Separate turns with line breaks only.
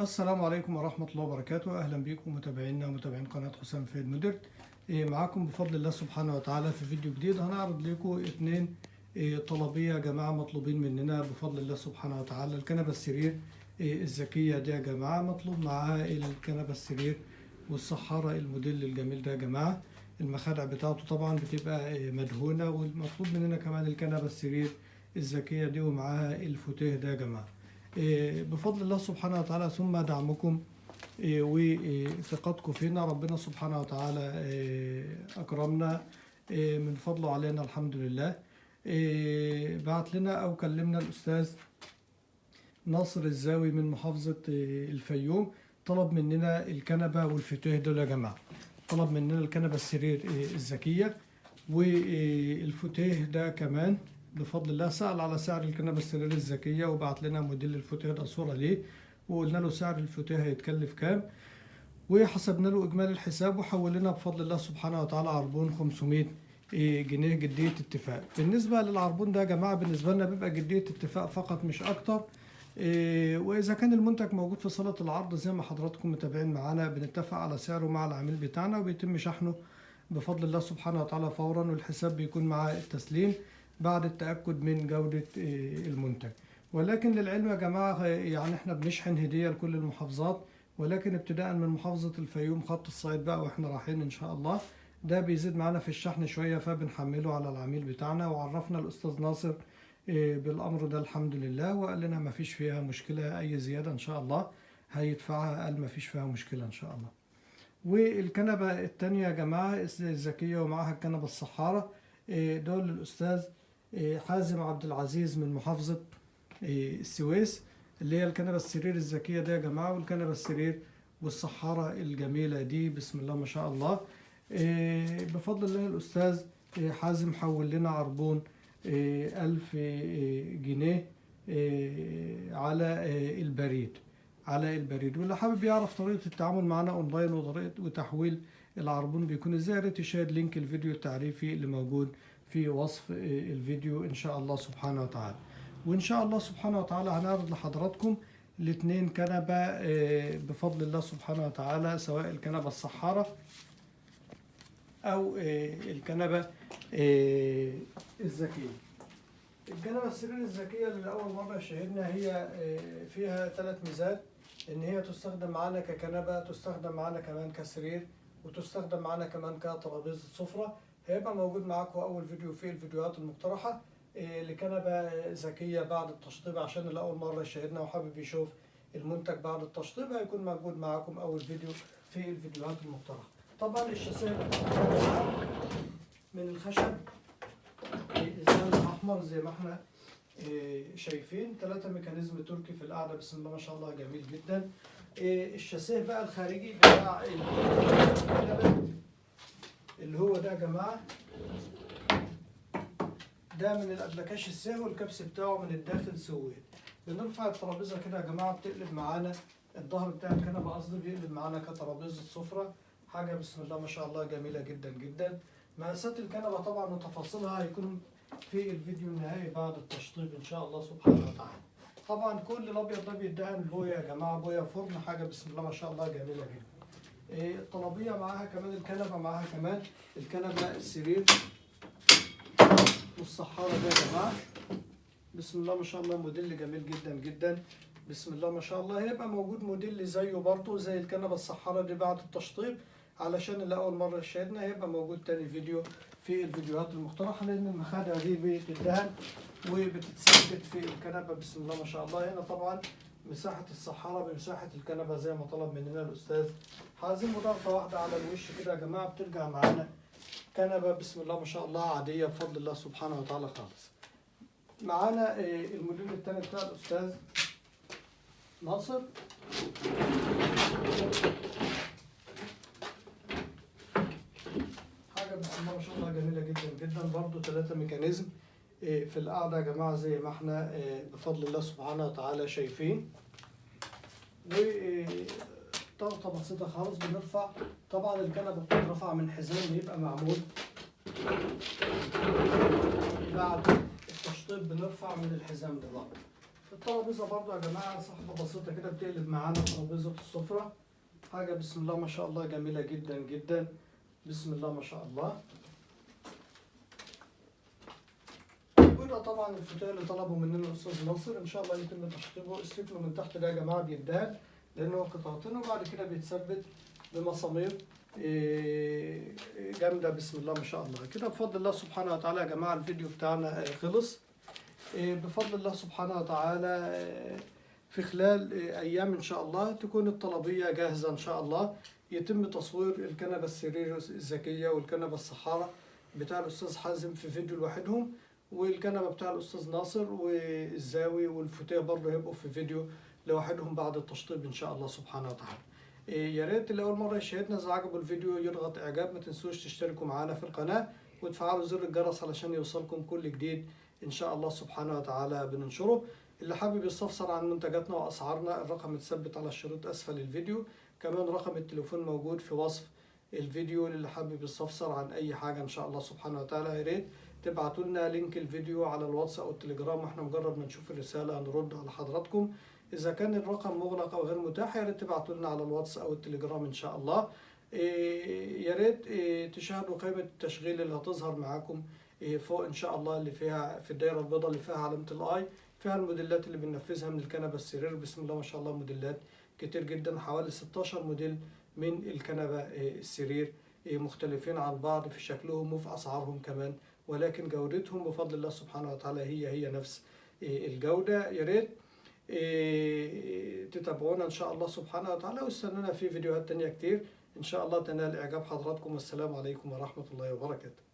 السلام عليكم ورحمة الله وبركاته. أهلا بكم متابعينا ومتابعين قناة حسام فايد مودرن. معاكم بفضل الله سبحانه وتعالى في فيديو جديد. هنعرض لكم اتنين طلبية يا جماعة مطلوبين مننا بفضل الله سبحانه وتعالى. الكنبة السرير الذكية دي يا جماعة مطلوب معاها الكنبة السرير والصحارة الموديل الجميل ده يا جماعة. المخادع بتاعته طبعا بتبقى مدهونة، والمطلوب مننا كمان الكنبة السرير الذكية دي ومعاها الفوتيه ده يا جماعة. بفضل الله سبحانه وتعالى ثم دعمكم وثقتكم فينا، ربنا سبحانه وتعالى أكرمنا من فضله علينا الحمد لله. بعت لنا أو كلمنا الأستاذ ناصر الزاوي من محافظة الفيوم، طلب مننا الكنبة والفوتيه دول يا جماعة. طلب مننا الكنبة السرير الذكية والفوتيه ده كمان بفضل الله. سأل على سعر الكنبة السرير الذكية وبعت لنا موديل الفوتيه ده صورة ليه، وقلنا له سعر الفوتيه هيتكلف كام، وحسبنا له إجمالي الحساب وحولنا بفضل الله سبحانه وتعالى عربون 500 جنيه جدية اتفاق. بالنسبة للعربون ده يا جماعة بالنسبة لنا بيبقى جدية اتفاق فقط مش أكتر. وإذا كان المنتج موجود في صالة العرض زي ما حضراتكم متابعين معانا بنتفق على سعره مع العميل بتاعنا، وبيتم شحنه بفضل الله سبحانه وتعالى فورا، والحساب بيكون مع التسليم بعد التأكد من جودة المنتج. ولكن للعلم يا جماعة يعني احنا بنشحن هدية لكل المحافظات، ولكن ابتداء من محافظة الفيوم خط الصعيد بقى واحنا رايحين ان شاء الله ده بيزيد معانا في الشحن شوية، فبنحمله على العميل بتاعنا. وعرفنا الأستاذ ناصر بالأمر ده الحمد لله، وقال لنا ما فيش فيها مشكلة، أي زيادة إن شاء الله هيدفعها، قال ما فيش فيها مشكلة إن شاء الله. والكنبة التانية يا جماعة الذكية ومعاها الكنبة الصحارة، دول الأستاذ حازم عبد العزيز من محافظة السويس، اللي هي الكنبة السرير الذكية دي يا جماعة، والكنبة السرير والصحارة الجميلة دي بسم الله ما شاء الله. بفضل الله الأستاذ حازم حول لنا عربون 1000 جنيه على البريد، على البريد. واللي حابب يعرف طريقة التعامل معنا اونلاين وطريقة وتحويل العربون بيكون ازاي، يا ريت يشاهد link الفيديو التعريفي اللي موجود في وصف الفيديو ان شاء الله سبحانه وتعالى. وان شاء الله سبحانه وتعالى هنعرض لحضراتكم الاتنين كنبة بفضل الله سبحانه وتعالى، سواء الكنبة الصحارة او الكنبة الذكية. الكنبة السرير الذكية اللي لأول مرة شاهدنا هي فيها 3 ميزات، إن هي تستخدم معانا ككنبة، تستخدم معانا كمان كسرير، وتستخدم معانا كمان كترابيزة سفرة. هيبقى موجود معاكم أول فيديو في الفيديوهات المقترحة لكنبة ذكية بعد التشطيب، عشان اللي أول مرة يشاهدنا وحابب يشوف المنتج بعد التشطيب هيكون موجود معاكم أول فيديو في الفيديوهات المقترحة. طبعا الشاسيه من الخشب الزان الأحمر زي ما احنا شايفين، 3 mechanism تركي في القعدة بسم الله ما شاء الله جميل جدا. الشاسيه بقى الخارجي بتاع الكنبة اللي هو ده يا جماعة، ده من الأبلكاش الساهو، والكبس بتاعه من الداخل سويد. بنرفع الترابيزة كده يا جماعة بتقلب معانا الظهر بتاع الكنبة، قصدي بيقلب معانا كترابيزة سفرة، حاجة بسم الله ما شاء الله جميلة جدا جدا. مقاسات الكنبة طبعا وتفاصيلها هيكون في الفيديو النهائي بعد التشطيب إن شاء الله سبحانه وتعالى. طبعا كل الأبيض ده بيدهن بويا يا جماعة، بويا فرن، حاجة بسم الله ما شاء الله جميلة جدا. الطلبية معاها كمان الكنبة، معاها كمان الكنبة السرير والصحارة ده يا جماعة بسم الله ما شاء الله، موديل جميل جدا جدا بسم الله ما شاء الله. هيبقى موجود موديل زيه برضه زي الكنبة الصحارة دي بعد التشطيب، علشان اللي أول مرة شاهدنا هيبقى موجود تاني فيديو في الفيديوهات المقترحة، لأن المخادع دي بتدهن وبتتثبت في الكنبة بسم الله ما شاء الله. هنا طبعا مساحة الصحارة بمساحة الكنبة زي ما طلب مننا الأستاذ حازم، وضغطة واحدة على الوش كده يا جماعة بترجع معانا كنبة بسم الله ما شاء الله عادية بفضل الله سبحانه وتعالى خالص. معانا الموديل التاني بتاع الأستاذ ناصر، حاجة بسم الله ما شاء الله جميلة جدا جدا برضو، 3 mechanism في القعدة يا جماعة زي ما احنا بفضل الله سبحانه وتعالى شايفين. وطبقة بسيطة خالص بنرفع، طبعا الكنبة بتترفع من حزام بيبقى معمول بعد التشطيب، بنرفع من الحزام ده برضه. الترابيزة برضو يا جماعة سحبه بسيطة كده بتقلب معانا ترابيزة السفرة، حاجة بسم الله ما شاء الله جميلة جدا جدا، بسم الله ما شاء الله. وده طبعا الفوتيه اللي طلبه مننا الاستاذ ناصر، ان شاء الله يتم تشطيبه. السيكلو من تحت ده يا جماعة بيتدهن لانه قطعتين، وبعد كده بيتثبت بمسامير جامدة بسم الله ما شاء الله. كده بفضل الله سبحانه وتعالى يا جماعة الفيديو بتاعنا خلص بفضل الله سبحانه وتعالى. في خلال ايام ان شاء الله تكون الطلبيه جاهزة ان شاء الله، يتم تصوير الكنبة السرير الذكية والكنبه الصحاره بتاع الاستاذ حازم في فيديو لوحدهم، والكنبه بتاع الاستاذ ناصر والزاوي والفوتيه برضه هيبقوا في فيديو لوحدهم بعد التشطيب ان شاء الله سبحانه وتعالى. يا ريت اللي اول مرة يشاهدنا اذا عجبه الفيديو يضغط اعجاب، ما تنسوش تشتركوا معانا في القناة وتفعلوا زر الجرس علشان يوصلكم كل جديد ان شاء الله سبحانه وتعالى بننشره. اللي حابب يستفسر عن منتجاتنا واسعارنا الرقم اتثبت على الشريط اسفل الفيديو، كمان رقم التليفون موجود في وصف الفيديو للي حابب يستفسر عن اي حاجة ان شاء الله سبحانه وتعالى. يا ريت تبعتوا لنا link الفيديو على الواتس او التليجرام، واحنا مجرد ما نشوف الرسالة هنرد على حضراتكم. اذا كان الرقم مغلق او غير متاح يا ريت تبعتوا لنا على الواتس او التليجرام ان شاء الله. يا ريت تشاهدوا قائمة التشغيل اللي هتظهر معاكم فوق ان شاء الله، اللي فيها في الدايرة البيضاء اللي فيها علامة ال i، فيها الموديلات اللي بننفذها من الكنبة السرير بسم الله ما شاء الله، موديلات كتير جدا، حوالي 16 موديل من الكنبة السرير، مختلفين عن بعض في شكلهم وفي اسعارهم كمان، ولكن جودتهم بفضل الله سبحانه وتعالى هي نفس الجودة. يا ريت تتابعونا ان شاء الله سبحانه وتعالى، واستنونا في فيديوهات تانية كتير ان شاء الله تنال اعجاب حضراتكم. والسلام عليكم ورحمة الله وبركاته.